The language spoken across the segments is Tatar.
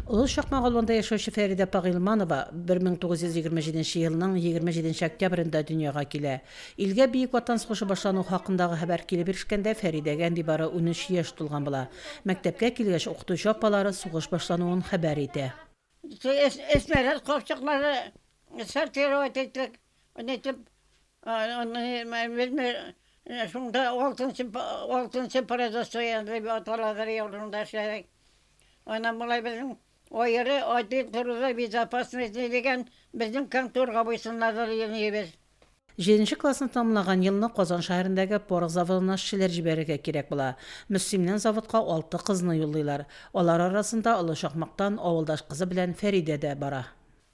Олы Чакмак авылында яшәүче Фәридә апа Гыйльманова 1927 елның 27 октябрендә дөньяга килә. Илгә Бөек Ватан сугышы башлану хакындагы хәбәр килеп ирешкәндә Фәридәгә нибары 13 яшь тулган була. Мәктәпкә килгәч, укытучы апалары сугыш башлануын хәбәр итә. Снаряд капчыклары сортировать иттек, нитеп, Шунда алтынчы алтынчы производство дип аталадыр, шунда эшләдек. Аннан болай безнең аеры отдел труда безопасности дигән безнең конторга буйсынадыр йөрибез. Җиденче классны тәмамлаган елны Казан шәһәрендәге порох заводына эшчеләр җибәрергә кирәк була. Мөслимнән заводка алты кызны юллыйлар. Алар арасында Олы Чакмактан авылдаш кызы белән Фәридә дә бара.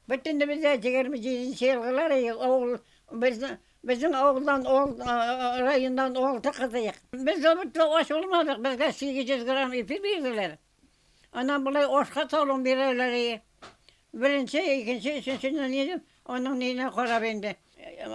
Бөтенебез дә 27 елгылар идек, авыл безне безнең авылдан ол районнан алты кыз идек. Без заводта ач булмадык, безгә 800 грамм ипи бирделәр. Аннан болай ашка талон бирәләр иде. Беренче, икенче, өченче ни аның ниенә карап инде.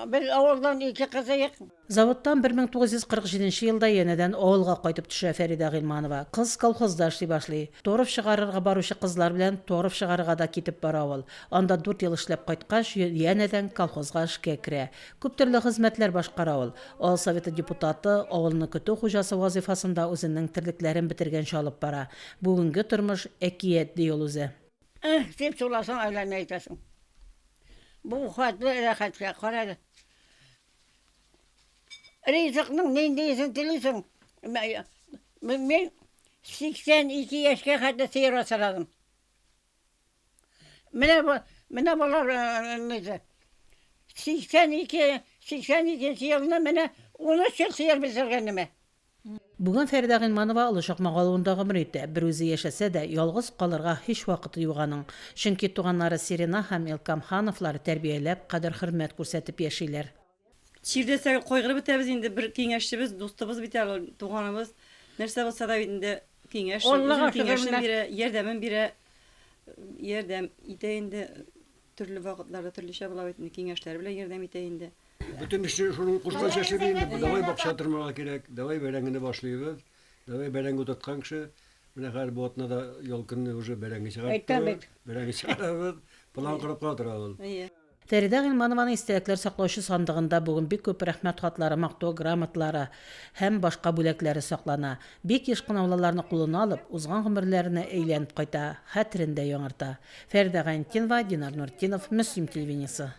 Без авылдан ике кыз идек. Заводтан 1947 нче елда янәдән авылга кайтып төшә Фәридә Гыйльманова. Кыз колхозда эшли башлый. Торф чыгарырга баручы кызлар белән торф чыгарырга да китеп бара ул. Анда дүрт ел эшләп кайткач, янәдән колхозга эшкә керә. Күп төрле хезмәтләр башкара ул. Авыл советы депутаты, авылны көтү хуҗасы вазыйфасын да үзенең терлекләрен бетергәнче алып бара. Бүгенге тормыш, әкият, ди ул үзе. Эһ дип суласаң, әллә ни әйтәсең. Бу хәтле рәхәткә, кара әле. Ризыкның ниндиесен телисең? Мин 82 яшькә хәтле сыер асрадым. Менә бу, менә болар нидә. 82, 82 елны менә 13 ел сыер бетергәнемә. Бүген Фәридә Гыйльманова Олы Чакмак авылында гомер итә. Берүзе яшәсә дә, ялгыз калырга һич вакыты юк аның. Чөнки туганнары Сирина һәм Илкам Хановлар тәрбияләп, кадер-хөрмәт күрсәтеп яшиләр. Чирләсәк, кайгырып бетәбез инде, бер киңәшчебез, дустыбыз бит әле ул, туганыбыз. Нәрсә булса да бит инде киңәш, Аллага үзенең шөкер, киңәшен менә. бирә, ярдәмен бирә. Ярдәм итә инде, төрле вакытларда төрлечә була бит инде, киңәшләре белән ярдәм итә инде. Бөтен эшне шуның кушканча эшлибез инде. Давай бакча тырмарга кирәк, давай бәрәңгене башлыйбыз. Давай бәрәңге утырткан кеше. Менә хәзер бу атнада ял көнне уже бәрәңге чыгарып Әйтәм бит. Бәрәңге чыгарабыз. План корып кына тора ул. Әйе. Фәридә Гыйльманованың истәлекләр саклаучы сандыгында бүген бик күп рәхмәт хатлары, мактау грамоталары һәм башка бүләкләре саклана. Бик еш кына ул аларны кулына алып, узган гомерләренә әйләнеп кайта, хәтерен дә яңарта. Фәридә Гайнетдинова, Динар Нуртдинов, Мөслим телевидениесе.